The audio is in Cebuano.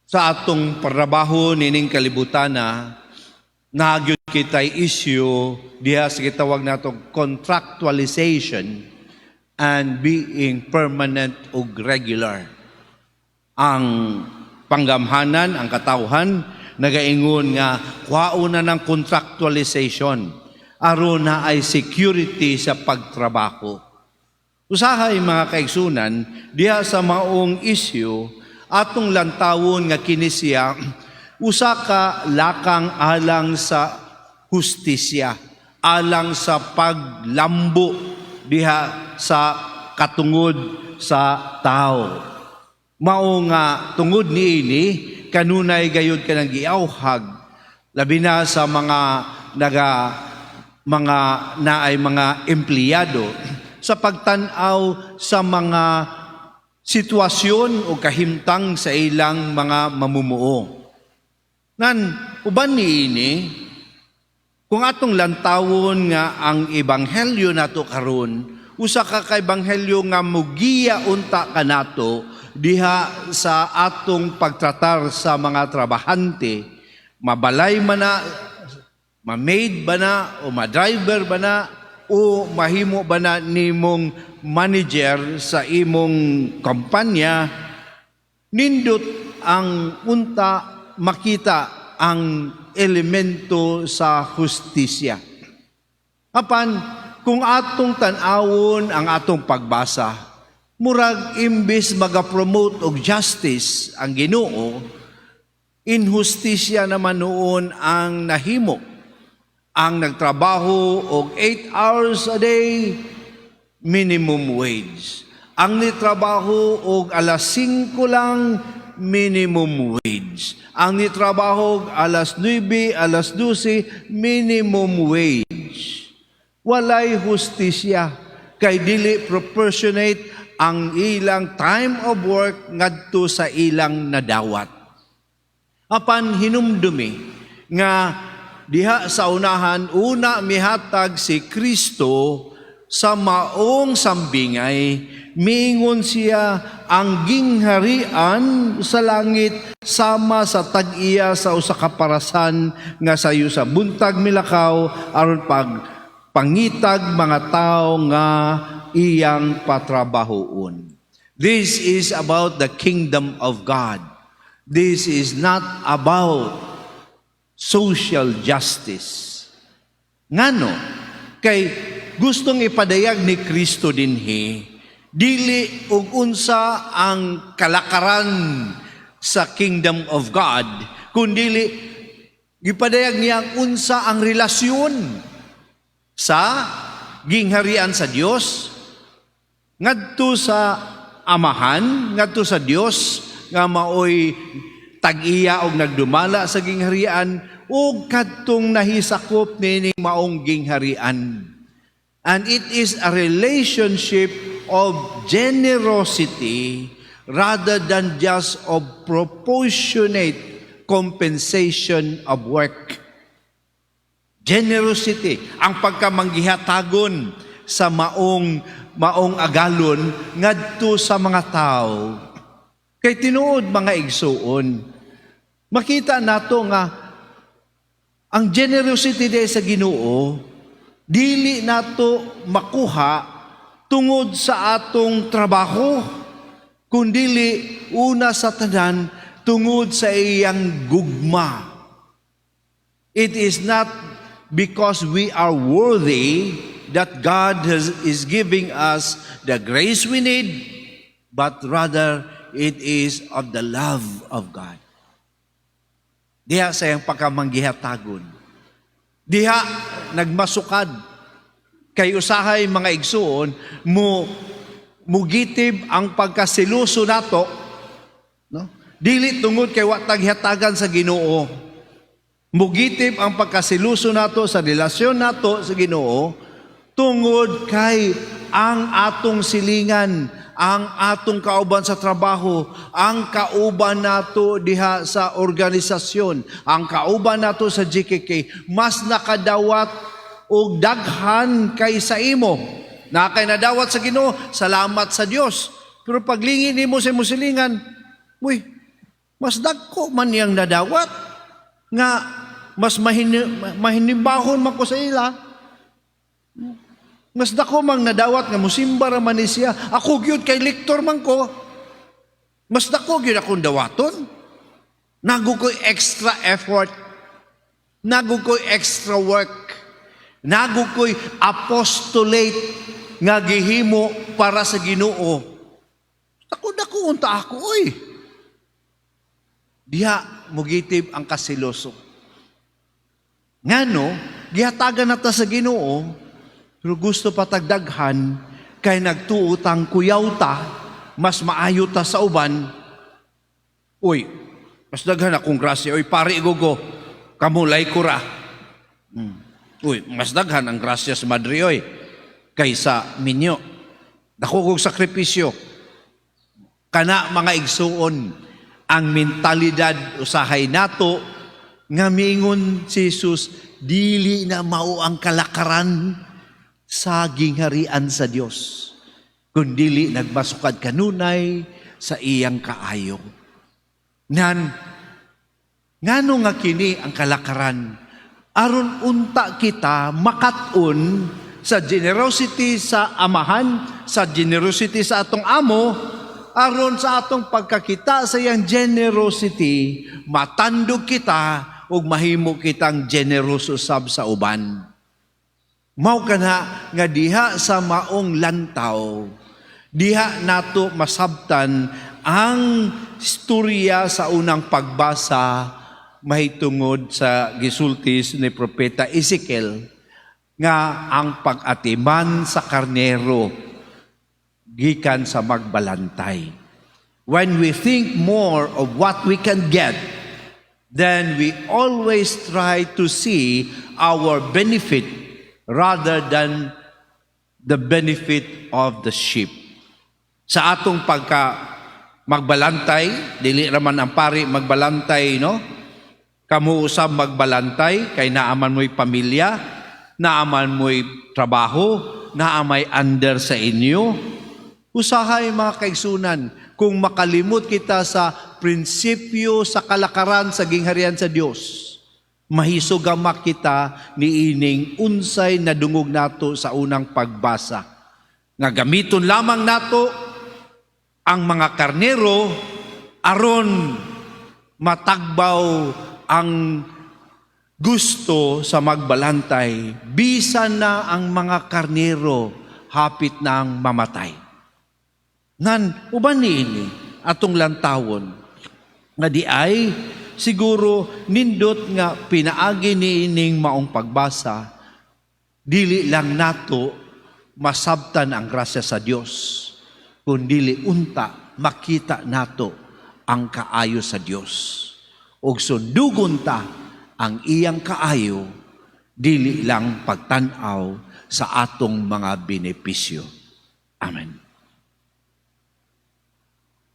Sa atong trabaho nining kalibutana, naa gyud kitay issue diha sa gitawag nato contractualization and being permanent ug regular. Ang panggamhanan, ang katawhan, nagaingon nga kwaon na ng contractualization aron naay security sa pagtrabaho. Usahay, mga kaigsunan, diha sa maong issue, atong lantawon nga kini siya usa ka lakang alang sa hustisya, alang sa paglambo diha sa katungod sa tao. Mao nga tungod niini, kanunay gayud kanang giawhag, labi na sa mga naga mga naay mga empleyado, sa pagtan-aw sa mga sitwasyon o kahimtang sa ilang mga mamumuo. Nan uban niini, kung atong lantawon nga ang ebanghelyo nato karon usa ka ebanghelyo nga mugiya unta kanato diha sa atong pagtratar sa mga trabahante, mabalay man na, ma-maid ba na, o ma-driver ba na, o mahimo ba na nimong manager sa imong kumpanya, nindot ang unta makita ang elemento sa hustisya. Apan kung atong tan-awon ang atong pagbasa, murag imbis maga-promote og justice ang Ginoo, inhustisya naman noon ang nahimo. Ang nagtrabaho og 8 hours a day, minimum wage. Ang nitrabaho og alas 5 lang, minimum wage. Ang nitrabaho og alas 9, alas 12, minimum wage. Walay hustisya kay dili proportionate ang ilang time of work ngadto sa ilang nadawat. Apan hinumdumi nga diha sa unahan, una mihatag si Kristo sa maong sambingay. Miingon siya, ang gingharian sa langit sama sa tag-iya sa usa ka parasan nga sayo sa buntag milakaw aron pag pangitag mga tao nga iyang patrabahoon. This is about the kingdom of God. This is not about social justice. Ngano? Kay gustong ipadayag ni Kristo dinhi, dili og unsa ang kalakaran sa kingdom of God, kundili gipadayag niya ang unsa ang relasyon sa gingharian sa Dios ngadto sa Amahan, ngadto sa Dios nga maoy tag-iya og nagdumala sa gingharian, ug kadtong nahisakop nining maong gingharian. And it is a relationship of generosity rather than just of proportionate compensation of work. Generosity, ang pagkamanggihatagon sa maong maong agalon ngadto sa mga tao. Kay tinuod, mga igsuon, makita nato nga ang generosity diay sa Ginoo dili nato makuha tungod sa atong trabaho, kundili una sa tanan tungod sa iyang gugma. It is not because we are worthy that God is giving us the grace we need, but rather it is of the love of God. Diha sa iyang pagkamanggihatagon. Diha nagmasukad. Kay usahay, mga igsuon, mo mugitib ang pagkasiluso nato, no? Dili tungod kay wa ta gihatagan sa Ginoo. Mugitib ang pagkasiluso nato sa relasyon nato sa Ginoo tungod kay ang atong silingan, ang atong kauban sa trabaho, ang kauban nato diha sa organisasyon, ang kauban nato sa GKK, mas nakadawat og daghan kaysa imo. Na kay nadawat sa Ginoo, salamat sa Dios. Pero paglingi nimo sa imong silingan, uy, Mas dagko man niyang nadawat nga mas mahinimbahon man ko sa ila. Mas dako mang nadawat nga musimba ra man ni siya. Ako gyud kay lektor man ko. Mas dako gyud akong dawaton. Naa ko'y extra effort. Naa ko'y extra work. Naa ko'y apostolate nga gihimo para sa Ginoo. Dako dako unta ako, oy. Diha mugitib ang kasiloso. Ngano, gihatagan na ta sa Ginoo, pero gusto pa tag daghan kay nagtuo tang kuyaw ta, mas maayo ta sa uban. Uy, mas daghan akong grasya. Uy, pari gogo, kamulay ko ra. Uy, mas daghan ang grasya sa Madre, oy, kaysa minyo. Dako kog sakripisyo. Kana, mga igsuon, ang mentalidad usahay nato nga miingon si Jesus, dili na mao ang kalakaran sa gingharian sa Dios kun dili nagmasukad kanunay sa iyang kaayo. Nan ngano nga kini ang kalakaran? Aron unta kita makat-on sa generosity sa Amahan, sa generosity sa atong amo, aron sa atong pagkakita sa iyang generosity, matandog kita ug mahimo kitang generoso sab sa uban. Mao kana nga diha sa maong lantaw, diha nato masabtan ang istorya sa unang pagbasa mahitungod sa gisulti ni Propeta Ezekiel nga ang pag-atiman sa karnero gikan sa magbalantay. When we think more of what we can get, then we always try to see our benefit rather than the benefit of the sheep. Sa atong pagka magbalantay, dili raman ang pari magbalantay, no? Kamo usab magbalantay kay naa man mo'y pamilya, naa man mo'y trabaho, naa may under sa inyo. Usahay, mga kaigsunan, kung makalimot kita sa prinsipyo sa kalakaran sa gingharian sa Dios, mahisugamak kita niining unsay nadungog nato sa unang pagbasa. Nga gamiton lamang nato ang mga karnero aron matagbaw ang gusto sa magbalantay, bisan na ang mga karnero hapit nang mamatay. Nan, uban niini atong lantawon nga di ay siguro nindot nga pinaagi niining maong pagbasa, dili lang nato masabtan ang grasya sa Dios, kundili unta makita nato ang kaayo sa Dios ug sundugon ta ang iyang kaayo, dili lang pagtan-aw sa atong mga benepisyo.